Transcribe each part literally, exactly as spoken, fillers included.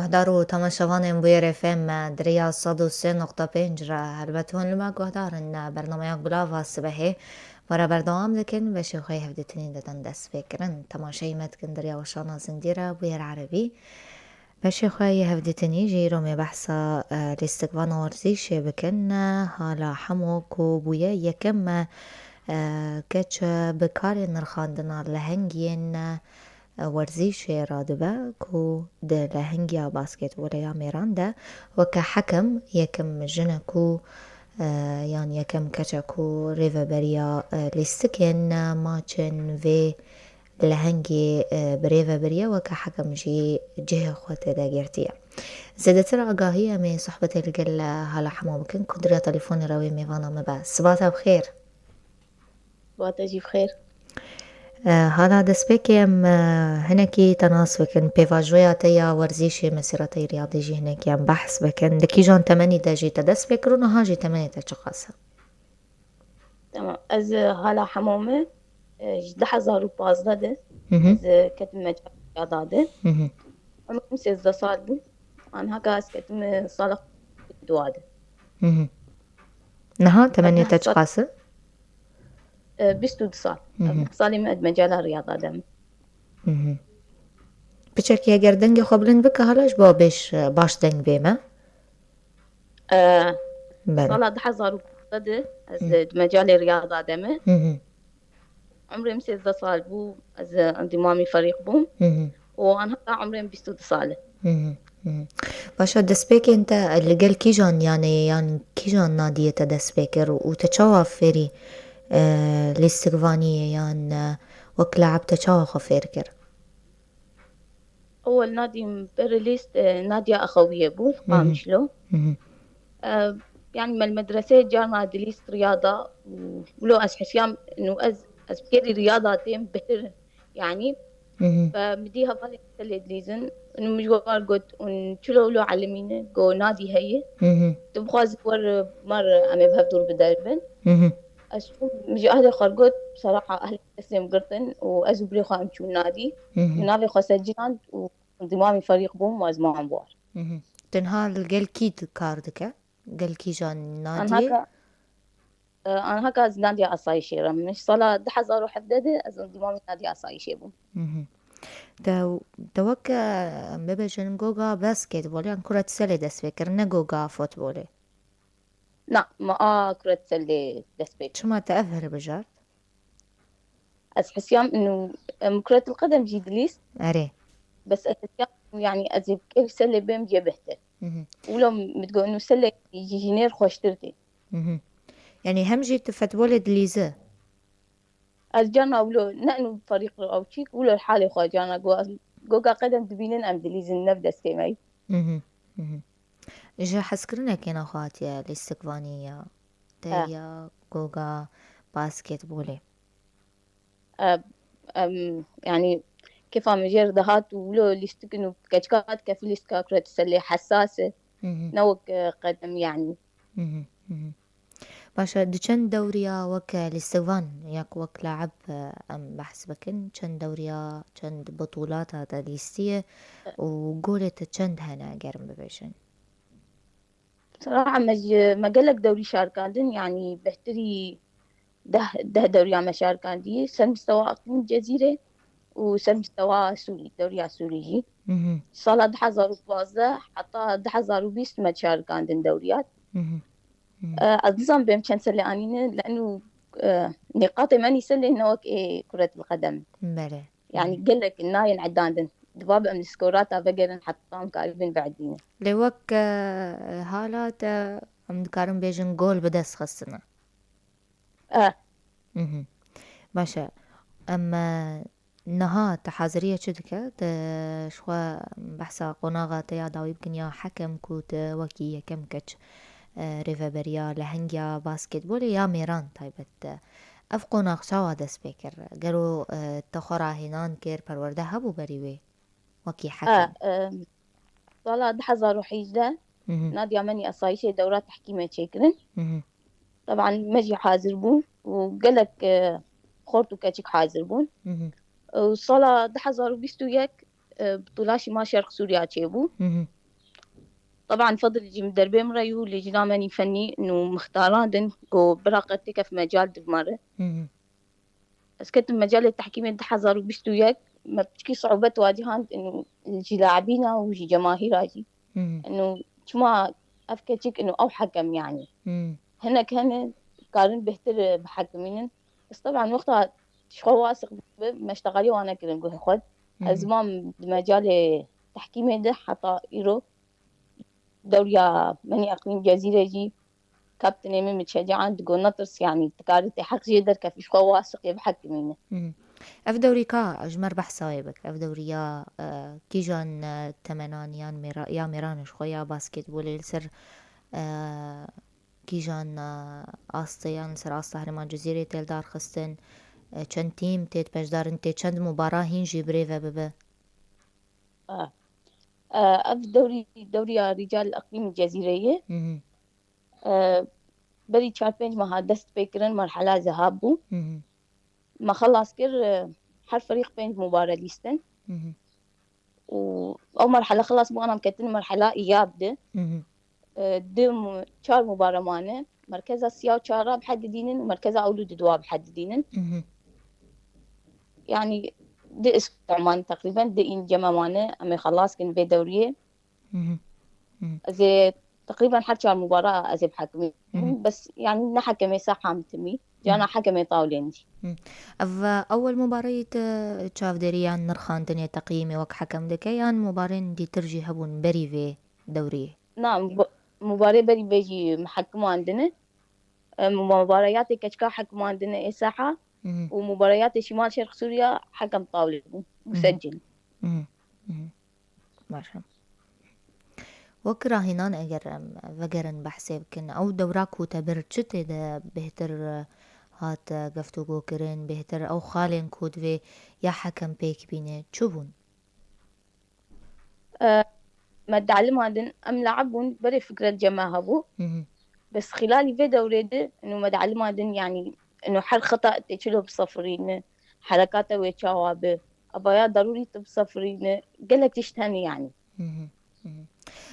Guhdar û temaşevanên Bûyer F M di rêya sed û sê nokta pênc re helbet hûn li me guhdar in. Bernameya Gulava Sibehê me re berdewam dikin. Beşê xwe yê hevdîtinî didin destpêkirin. Temaşeyî me dikin di rêya weşana zindî re, Bûyer Erebî. Beşê xwe yê hevdîtinî jî îro me behsa, e, lîstikvana werzîşê bikin. Hala hemû ku bûye yekem, e, keç bi karê nirxandina lehengiyên, e, werzîşê radibe ku di lehengiya basketbolê ya mêran de weke hekem yekem jin e ku, e, yan yekem keç e ku rêveberiya, e, lîstikên, e, maçên vê lehengê, e, bi rêve biriye, weke hekem jî cihê xwe tê de girtiye. Zêdetir agahî em ê sohbetê li gel, e, hala hema bikin ku di riya telefonê re wê mêvana me be. Siba te bi xêr. Siba te jî bi xêr. E, hala destpêkê em, e, hinekî te nas bikin. Pêvajoya te ya werzîşê, mesîra te yê riyadê jî hinekî em behs bikin. Di kîjan temenî de jî te dest pê kir û niha jî temenê te çiqas e? Tamam. Ez, e, hala hema me, e, ji du hezar û pazdeh de Hı hı. ez, e, ketim mecala riyada de. Hı hı. Umrim sêzdeh sal bû. Anha ka ez ketim, e, sala dua de. Hı hı. Niha temenê te çiqas e? E, bîst û du sal. Hı hı. Salê me di mecala riyada de me. Hı hı. Piçekî eger dengê xwe bilind bike hala ji bo bêş, baş deng bê me. E, Belê. Sala du hezar û pazdeh de ez Hı. di mecalê riyada de me. Hı hı. Umrê min sêzdeh sal bû, ez endîmamî ferîq bûm. Hı hı. Û anha umrê min bîst û du sal e. Hı hı, hı hı. Başa destpêkên te li gel kîjan, yanê, yan kîjan nadiyê te dest pê kir û te çawa fêrî, e, lîstikvaniyê yan, e, wek laib te çawa xwe fêr kir? Ewel nadî min berê lîst, e, Nadya Axewiyê bû, Hı hı. Qamişlo. Hı hı. E, yanî me li medreseyê carna dilîst riyada û wilo ez hesiyam û ez, ez bi kêrî riyada têm bihtir. Yanî Hı hı. Ve min dî hevalên te lê dilîzin. Û min ji war got, û çilo wilo elimîne, go nadî heye. Hı hı. Tu bixwazî wer mar em ê bi hev dûr biderbin. Hı hı. Ez çûm, min ji ehlê xwe got, seraha ehlê destê min girtin û ez û birê xwe em çûn nadî. Hı hı. Min navê xwe secinand û endîmamî ferîq bûm û ez mam war. Hı hı. Tenha li gel kî di kar dike? Gel kîjan nadiyê? Anhaka, e, anhaka ez Nadya Asayîşê re. Min ji sala du hezar û hevdeh de ez endîmamî Nadya Asayîşê bûm. Hı hı. Te, te wek, e, em bibêjin goga basketbolê yan kuretselê dest pê kir, ne goga futbolê? Na, me a kuretselê dest pê kir. Çima te ev hilbijart? Ez hesiyam inu, em, kuretil qedem jî dilîst. Erê. Bes ez hesiyam, yanî ez ê bi kêf selê bêm jê bihtir. Hı hı. Wilo min digot inu selê jî ji nêr xweştir tê. Hı hı. Yanî hem jî tu futbolê dilîzi? Ez carna wilo, ne inu ferîq ew çîk, wilo halê xwe carna go, goga qedem dibînin em dilîzin, ne bi destê me yî. Hı hı, hı hı. Ji hezkirinekê naxwe hatiye lîstikvanî ya te Eh. ya goga basketbolê? Eh, em, yanî kêfa min jê re dihat û wilo lîstikin û keçika dikefî lîstika kuretî ser lê hesas e. Hı hı. Ne wek, eh, qedem yanî. Hı hı, hı hı. Baş e, di çend dewriya wek lîstikvan ya ku wek laib, e, em behs bikin, çend dewriya, çend butûlata te lîstiye û golê te çend hene eger em bibêjin? Seraha me ji, me gelek dewrî şarkandin, yanî behtirî deh, deh dewriya me şarkandî, ser mistewa Eqlîm Cezîrê û ser mistewa Sûrî, dewriya Sûrî jî. Hı hı. Sala du hezar û pazdeh heta du hezar û bîst me şarkandin dewriyat. Hı hı. Hı. E, ez nizam bêm çend selê anîne, leno, e, nîqatê me nî selê ne wek ê kuretil qedem. Belê. Yanî Hı. gelek nayên edandin. Diba bi em li skorata vegerin heta em karibin veedînin. Lê wek, e, hala te em dikarin bêjin gol bi dest xistine. E. Mhm. Baş e. Em, e, niha te haziriye çi dike? Te ji xwe behsa qonaxa te ya dawî bikin ya hekem ku te wekî yekem keç, e, rêveberiya lehengiya basketbolê ya mêran taybet te. Ev qonax çawa dest pê kir? Gero, e, te xwe rahênan kir, perwerde hebû berî wê? Wekî E, hekem. e, sala du hezar û hejdeh Mhm. Nadya Menî Asayîşê dewra tehkîmê çêkirin. Mhm. Teban me jî hazir bûn û gelek, e, xort û keçik hazir bûn. Mhm. Û sala du hezar û bîst û yek, e, Butûla Şîma Şerq Sûriya çêbû. Mhm. Teban fedil jî min derbê min re yû, lê jî namenî fenî û mixtaran din ku bira qe têkef mecal di me re. Hı hı. Ez ketim mecalê tehkîmê du hezar û bîst û yek, me piçkî siûbet wacihand û ji laibîna û ji cemahîra jî. Hı hı. Û çima ev keçik û ew hekem, yanî. Hı. Hinek hene karin bêhtir bihekimînin. Ez teban wexta ji xwe wasiq bi, me şteqalî wan nekirin guhê xwe. Hı hı. Ez mam di mecalê tehkîmê de heta îro dewriya menî eqlîm Cezîrê jî kaptinê min min şecîand, got netirs, yanî tu karî tê heq jê derkefî, ji xwe wasiq yê bihekimîne. Hı. Ev dewrî ka ji me re behsa wê bike. Ev dewriya, e, kîjan, e, temenan yan mêra-, ya mêran ji xwe ya basketbolê li ser, e, kîjan, e, astê yan li ser asta herêma Cizîrê tê li dar xistin, e, çend tîm tê beşdarin, tê çend mubara hîn jî birêve bibe? E, e, ev dewrî, dewriya Rîcal Eqlîm Cezîrê ye. Hı hı. E, berî çar pênc meha dest pê kirin, merhela zehab bû. Hı hı. Me xelas kir, e, her ferîq pênc mubare lîstin. Hı hı. Û ew merhele xelas bû, ana em ketin merhela îyab de. Hı hı. E, du mu-, çar mubare mane. Merkeza sîya û çar re bihedidînin û merkeza ewlû di dua bihedidînin. Hı hı. Yanî du îsbuê mane teqrîben, du înce me mane, em ê xelas kin vê dewriyê. Hı hı. Hı hı. Ez ê teqrîben her çar mubara ez ê bihekimînim. Hı hı. Bes, yanî ne hekemê saha min timî, cana hekemê tawlên jî. Hı. Ev, e, ewel mubareyê te çavdêriya nirxandinê, teqyîmê wek hekem dike, yan mubarên dîtir jî hebûn berî vê dewriyê? Na, bu-, mubarê berî vê jî mihekimandine. E, mubareyatê keçika hekimandine ê saha. Hı hı. Û mubareyatê Şîmal Şerq Sûriya hekem tawlê bû, Hı hı. musecil. Hı hı. Hı hı. Baş e. Wek rahînan eger em vegerin behsê bikin, ew dewra ku te bir çi tê de bêhtir hat geftûgo kirin, bêhtir ew xalên ku divê ya hekem pêk bîne, çi bûn? E, me dielima din, em laib bûn, berê fikret cema hebû. Hı hı. Bes xîlalî vê dewrê de, û me dielima din, yanî, û her xeta tê çilo bisefirîne, herekata wê çawa be, ava ya darûrî tu bisefirîne, gelek tişt hene, yanî. Hı hı, hı hı.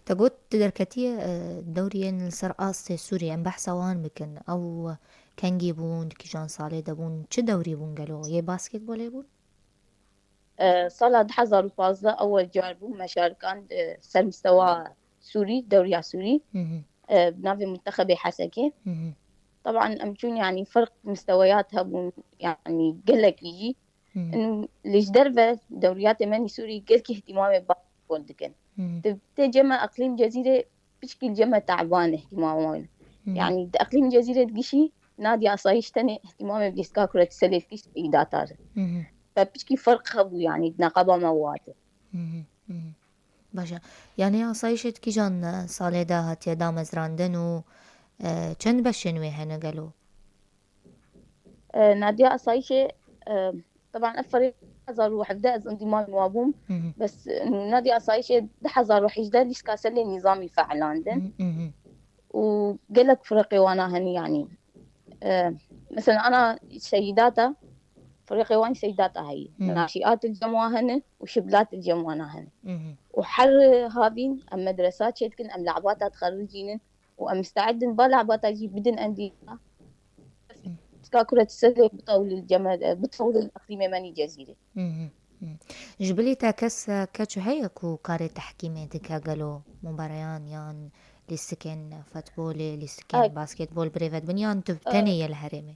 Te got tu derketiye, e, dewriyên li ser astê Sûriyê, em behsa wan bikin. Ew kengî bûn, di kîjan salê de bûn, çi dewrî bûn gelo? Yê basketbolê bûn? E, sala du hezar û pazdeh ewel car bû me şarikand, e, ser mistewa Sûrî, dewriya Sûrî, Hı hı. e, bi navê Muntexebê Hesekê. Hı hı. Teban em çûn, yanî ferq misteweyat hebûn, yanî gelekî jî. Hı hı. Û li ji derve dewriyatê me nî Sûrî gelkî ihtimamê basketbol dikin. Hı hı. Di tê cema eqlîm Cezîrê piçkî li cema teban ihtimam wayne. Hı hı. Yanî di eqlîm Cezîrê digişî, Nadî Asayîş tenê ihtimamê bi lîstika kuretî selê dikiş îdata re. Hı hı. Ve piçkî ferq hebû, yanî di neqaba me wate. Hı hı, hı hı. Baş e. Yanî asayîşê di kîjan, e, salê de hatiye damezrandin û, e, çend beşên wê hene gelo? E, Nadiya Asayîşê, e, teban ev ferîq du hezar û hevdeh ez endîman wa bûm. Hı hı. Bes, e, Nadiya Asayîşê du hezar û hejdeh lîstika selê nîzamî feelandin. Hı hı. Û gelek firqê wana hene, yanî. E, mesela ana seyidata, firqê wan seyidata heye. Hı. Naşîat li cem wan hene û şiblat li cem wana hene. Hı hı. Û her havîn em medresa çêdikin, em le'bata dixericînin û em miste'id in ba le'bata jî bidin endîna. Hı. Ska kuret serê bitewlil ceme-, bitewlil iqlîmê me nî Cezîrê. Hı hı, hı. Ji bilî te kes, e, keç heye ku karê tehkîmê dike gelo, mubareyan yan lîstikên futbolê, lîstikên Ay. basketbol birêve dibin yan tu Ay. tenê ye li herêmê?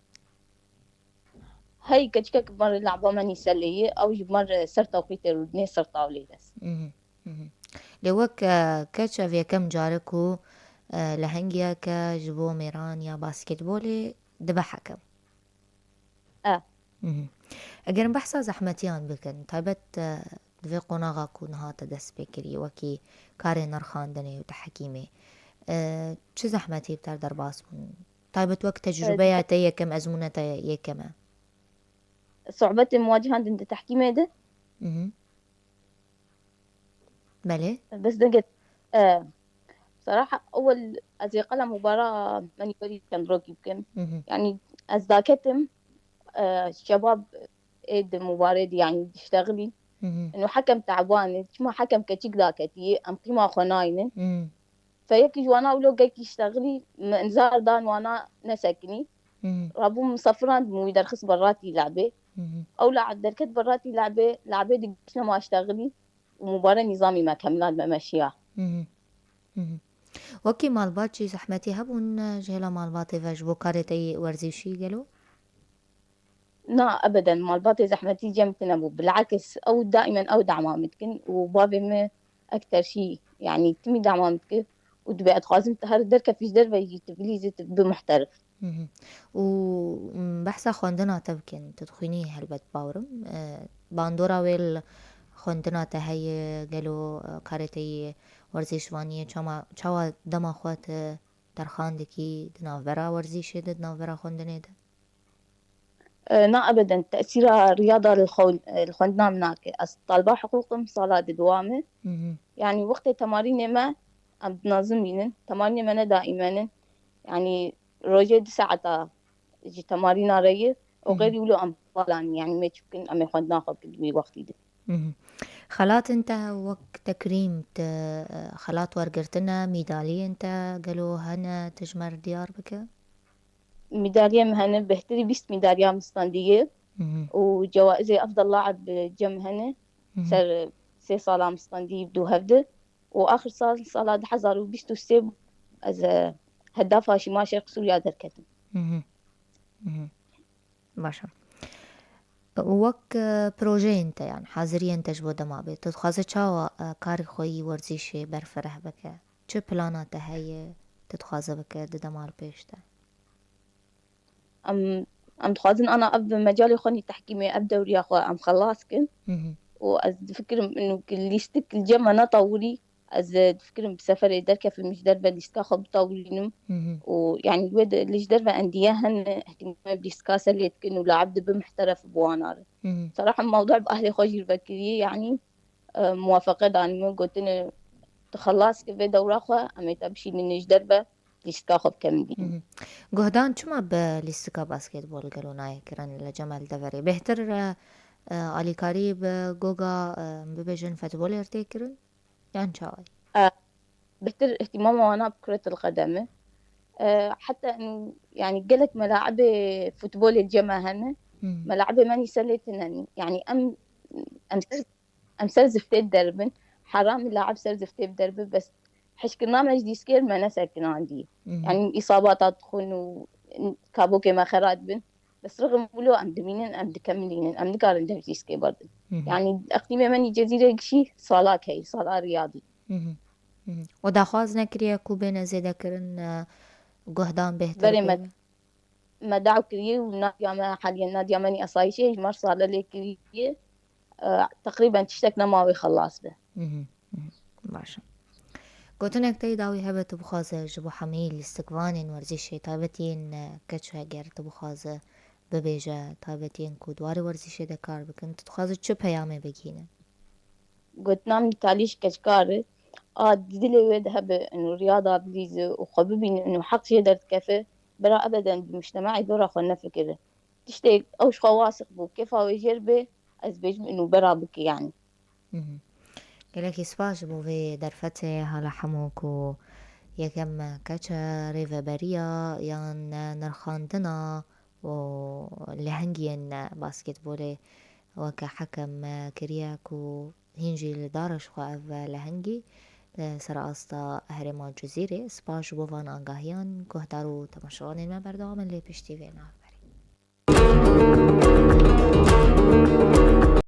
Hey, keçikek bi me re le'ba me nî selê ye, ew jî bi me re ser tewqîtê rûdinê ser tawlê dest. Mhm, mhm. Lê wek, e, keç ev yekem car e ku, e, lehengiyeke ji bo mêran ya basketbolê dibe hekem. E. Mhm. Eger em behsa zehmetiyan bikin, taybet, e, di vê qonaxa ku niha te dest pê kirî, wekî karê nirxandinê û tehkîmê, e, çi zehmetî bi te re derbas bûn? Taybet wek tecrûbeya te yekem, ezmûna te yekem e. Sohbetê muwacihan din di tehkîmê de? Mhm. Belê. Bes dengê, e, seraha ewel ez ê qala mubara menî berî çend rokî bikim. Mhm. Yanî ez daketim, e, şebab ê di mubarê de, yanî diştexilîn. Mhm. Ino hekem teban e, çima hekem keçik daketiye, em qîma xwe naynin. Mhm. Feyekî ji wana wilo gelkî ştexilî, min zar dan wana nesekinî. Rabû min sefirand, min wî derxist beratî lebê. Ew laeb derket beratî lebê, lebê digiştine ma ştexilî û mubare nîzamî me kemilan me meşiya. Wekî malbat jî zehmetî hebûn ji hêla malbatê ve ji bo karê te yê werzîşî gelo? Na, ebeden, malbatê zehmetî cem tine bû. Bilakis ew daimen ew dema min dikin û bavê min ekter şî, yanî timî dema min dikir û dibê ez dixwazim tu her derkefî ji derve jî tu bilîzî tu bi muhterif. Û behsa xwendina te bikin, tu dixwînî helbet bawirim. Bandora wê li xwendina te heye, gelo karê te yê werzîşvaniyê çawa dema xwe tu terxan dikî di navbera werzîşê de, di navbera xwendinê de? Na ebeden tesîra riyada li xwendina min nake. Ez taliba hiqûq im, sala di dewam e. Yanî wextê temarînê me em dinazimînin. Temarînê me ne daîmen in. Yanî rojê du saeta ji temarîna re ye û xeyrî wilo em balan, yanî me çi bikin, em ê xwendina xwe bikin wî wextî de. Xelatên te wek tekrîm, te xelat wergirtine, mîdaliyên te gelo hene, tu ji me re diyar bike? Mîdaliyê min hene, bêhtirî bîst mîdaliya min standî ye û cewaizê efdal laib cem hene ser sê sala min standî bi dû hevdi û axir sal, sala du hezar û bîst û sê ez hedafa Şîma Şerq Sûriya derketim. Baş e. Wek projeyên te, yan haziriyên te ji bo dema bê, tu dixwaze çawa karê xwe yî werzîşê berfireh bike? Çi plana te heye, tu dixwaze bike di dema li pêş de? Em em dixwazin ana ev mecalê xwe nî tehkîmê, ev dewriya xwe em xelas kin û ez difikirim inu lîstik li cem me netewirî, ez difikirim bi seferê derkefim ji derve lîstika xwe bitewirînim û yanî wê de li ji derve endiye hene, ihtimal lîstika ser lê dikin û laib dibi muhteref bi wana re. Seraha mewdu bi ehlê xwe jî vekiriye, yanî muwafeqe danî min gotine tu xelas ki vê dewra xwe em ê te bişînin ji derve lîstika xwe bikemilînin. Guhdan çima bi lîstika basketbol gelo nayê kirin li cem li deverê? Bêhtir alîkarî bi goga bibêjin futbolê re tê kirin? Yan çawa ye? Bêhtir îhtîmama wana bi kuretil qedem e. Heta yanî gelek melaibê futbolê li cem me hene. Melaibê me nî ser lê tune nî. Yanî em em ser em ser ziftê deribin. Heram e laib ser ziftê biderbi, bes hişkirina me ji dîskê me nesekinandî. Yanî îsabata dixwin û kabokê me xera dibin. Bes rixim wilo em dimînin, em dikemilînin, em nikarin dev dîskê berdin. Yanî eqlîmê me nî Cezîrê gişî salak heye, sala riyadî. We daxwaz nekiriye ku bêne zêdekirin, guhdan bêhtir bê? Me daw kiriye û nadiya me haliyen nadiya me nî esayîşê ji mar sale lê kiriye. Teqrîben tiştek nema wê xelas be. Baş e. Gotinek te yê dawî hebe tu bixwaze ji bo hemî lîstikvanên werzîşê taybetiyên keç heger tu bixwaze bibêje, taybetiyên ku di warê werzîşê de kar bikin, tu dixwaze çi peyamê bigihîne? Gotina min talî ji keçkar e. A dilê wê de hebe û riyada bilîze û xwe bibîne û heq jê derdikefe, bera ebeden bi mujtemaê dora xwe nefikire. Tiştê ew ji xwe wasix bû, kêfa wê jêr bê, ez bêjim û bera bike yanî. Gelekî spas ji bo vê derfetê, hala hemû ku yekem keç e, rêveberiya yan nirxandina û lehengiyên basketbolê weke hekem kiriye ku hîn jî li dar e ji xwe ev lehengî li ser asta herêma Cizîrê. Spas ji bo van agahiyan, guhdar û temaşevanên me berdewam in lê piştî vê navê.